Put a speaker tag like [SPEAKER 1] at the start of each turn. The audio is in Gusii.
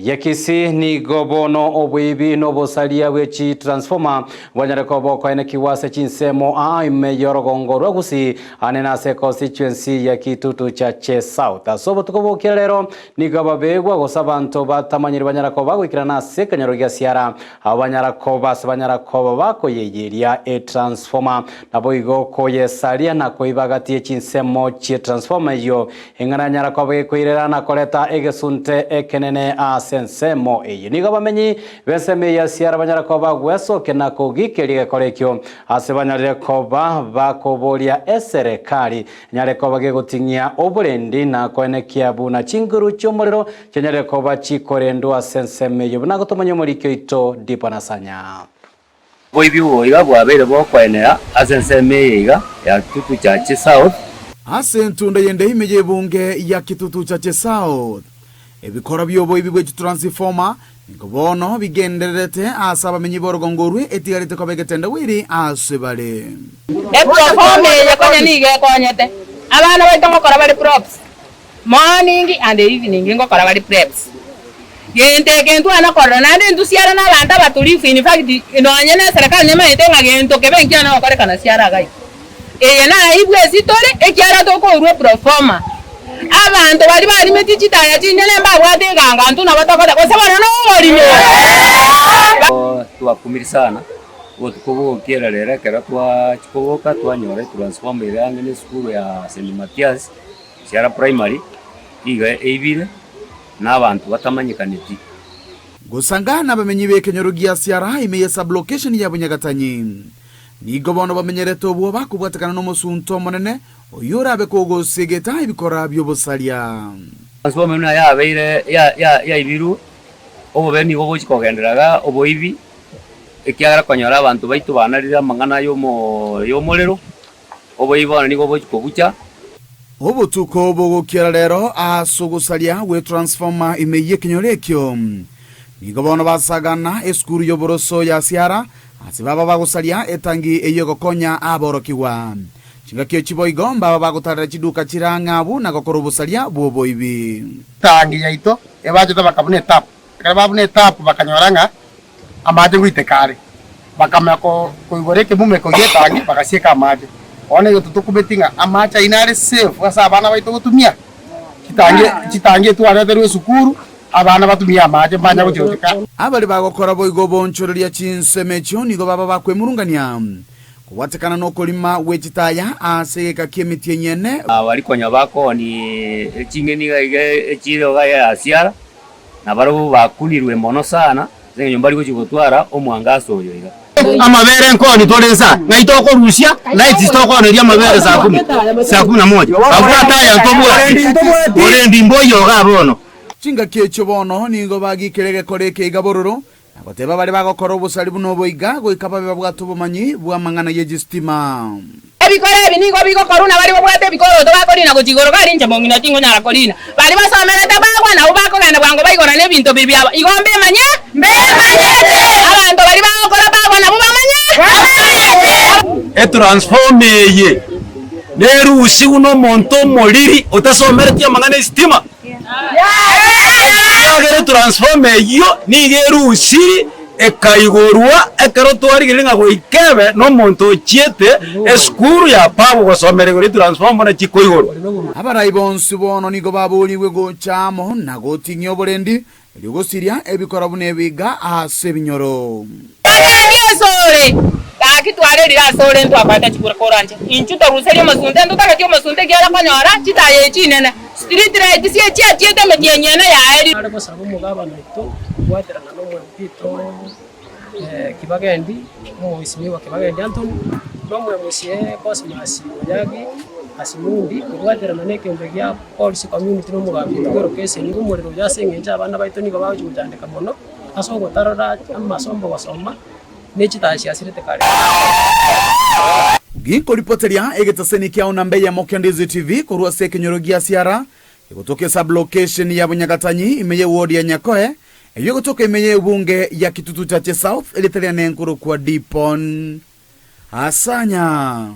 [SPEAKER 1] Ya Kisii nigo bono oboibi na obosaria bwe chitransformer bwanyare koba okoenekigwa ase chinsemo aa ime y'orogongo rwa Gusii ane na ase constituency ya Kitutu Chache South. Ase obotuko bokire rero nigo ababegwa gose abanto batamanyiri banyara koba bagoikerana ase ekenyoro gia Siara abo banyara koba ase banyara koba bakoyeyeria etransformer naboigo koyesaria na koiba gati ye chinsemo chietransformer eyio Eng'ana yanyara koba gekoirera na koreta egesunte ekenene ase ensemo eye. Nigo abamenyi b'ensemo eye ya Siara banyara koba bagwesokia na kogikeria egekora ekio, ase banyarire koba bakoboria eserekari enyare koba gegoting'ia oborendi na koenekia buna chinguru chi'omorero chianyarire koba chikorendwa ase ensemo eyio, buna gotomanya omoriki oito Dipo Nasanya.
[SPEAKER 2] Oboibi obo iga bwabeire bokoenera ase ensemo eye iga ya Kitutu Chache South.
[SPEAKER 3] Ase entunda y'ende ime y'ebunge ya Kitutu Chache South, ebikora bi'oboibi bwe chitransifoma nigo bono bigendererete ase abamenyi b'orogongo orwe etigarete koba egetendawiri ase bare.
[SPEAKER 4] Eproforma eye konya nigo ekonyete abana baito ngokora bare props. Morning and evening ngokora bare preps. Gento eke ntwana korora naende ntusiare na abanto abatulifu in fact nonye na eserekari nemanyete ng'a gento kebe nkiana gokorekana siara iga iga. Eye naye bwesi tore ekiagera tokourwa eproforma. Abanto baria barimetie chitaya chinyene mbabwate eganga intwe nabo tokore gose bono na oborimo.
[SPEAKER 2] Twakumire sana, obotuko bogokiera rero ekero twachia koboka twanyora etransformer ere ang'e na esukuru ya St Mathias. Siara Primary nigo eibire na abanto batamanyekaneti.
[SPEAKER 3] Gosanga nabamenyi b'ekenyoro gia Siara ime ye sub-location ya Bunyagatanyi. Nigo bono bamenyerete obwoba kobwatekana nomosunte omonene oyio orabe kogosegeta ebikora bi'obosaria.
[SPEAKER 2] Transformer buna yabeire yaibirwe, obobe nigo bogochia kogenderera iga oboibi, ekiagera konyora abanto baito banarire amang'ana y'omorero. Oboibi bono nigo bogochia kobucha.
[SPEAKER 3] Obotuko bogokiera rero ase ogosaria gwe transformer ime y'ekenyoro ekio. Nigo bono basagana esukuru y'oboroso ya Siara ase baba bagosaria etangi eyio egokonya aborokigwa. Chingaki echi boigo mbaba bagotarera chiduka chire ang'e abwo na gokora obosaria bw'oboibi.
[SPEAKER 5] Etangi yaito ebachete bakabuna etapu. Ekero babuna etapu bakanyora ng'a amache ngoiteka are, bakamanya koigora ekemumeko gi'etangi bagasieka amache. Bono nigo totokumeti ng'a amache ayio nare safe ase abana baito gotumia? Chitangi chitangi etwareterwe esukuru, abana batumie amache mbanya gochia gochika.
[SPEAKER 3] Abaria bagokora boigo oboonchoreria chinsemo echio nigo baba bakwemurungania kobwatekana nokorima gwe chitaya ase egeka ki'emitienyi ene.
[SPEAKER 2] Baria konya bakooni ching'eni iga iga echire iga ya siara, na barabwo bakunirwe mono sana, ase engencho mbari gochia gotwara omwangaso oyo iga.
[SPEAKER 5] Amabere nkoni tore nsa, ng'ai tokorusia lights tokooneria amabere saa kumi, saa kumi na moja. Abwo ataya ntobwati, borendi mboiyo igaa bono.
[SPEAKER 3] Chingaki echio bono nigo bagikire egekora eke iga bororo, na goteba baria bagokora obosari buna obo iga, goika babe babwate obomanyi bw'amang'ana ye chistima.
[SPEAKER 4] Ebikoro ebi nigo bigokorwa na baria babwate ebikoroto bakorina gochia igoro gari inche mong'ina tingonyara korina. Baria basomerete bagwa nabwo bakogenda bwango baigorane ebinto bibi biabo. Igo mbemanye? Mbemanyete. Abanto baria bagokora bagwa nabwo bamanye? Bamanyete.
[SPEAKER 5] Etransformer eye nerusigwe nomonto omoriri otasomereti amang'ana esitima? Ekiagera etransformer eyio nigo erusiri ekaigorwa ekero twarigereria ng'a goika ebe nomonto ochiete esukuru ya pabu gosomera igoro etransformer buna chikoigorwa.
[SPEAKER 3] Abarai bonsi bono nigo baboorigwe gocha amo na goting'ia oborendi, erio gosiria ebikora buna ebiga ase ebinyoro.
[SPEAKER 4] Gaki asore, gaki twarerire asore ntwakoete chikura koranche inchu toruserie omosunte ntotageti omosunte ekiagera konyora chitaya echi inene street lights echi chiachiete emetienyi ene yaerire.
[SPEAKER 6] Nare gosaba omogabana oito kobwaterana na omo-MP oito Kibagendi, omomheshimiwa Kibagendi Anthony, na omo-MCA Cosmas Munyagi Asimundi, kobwaterana na ekeombe gia Polisi community na omogambi oito bw'eroka esegi omorero oyo ase eng'encho abana baito nigo bagochia gochandeka mono. Ase ogotarora amasombo gosoma ne chitaya chiasirete kare.
[SPEAKER 3] Ginkoripoteria egetaseni kiao namba eyemo Kendizi TV korwa ase ekenyoro gia Siara, egotoka esub-location ya Bunyagatanyi ime ye ward ya Nyakoe, eyio egotoka ime ye ebunge ya Kitutu Chache South erieta riane nkorokwa Dipon Asanya.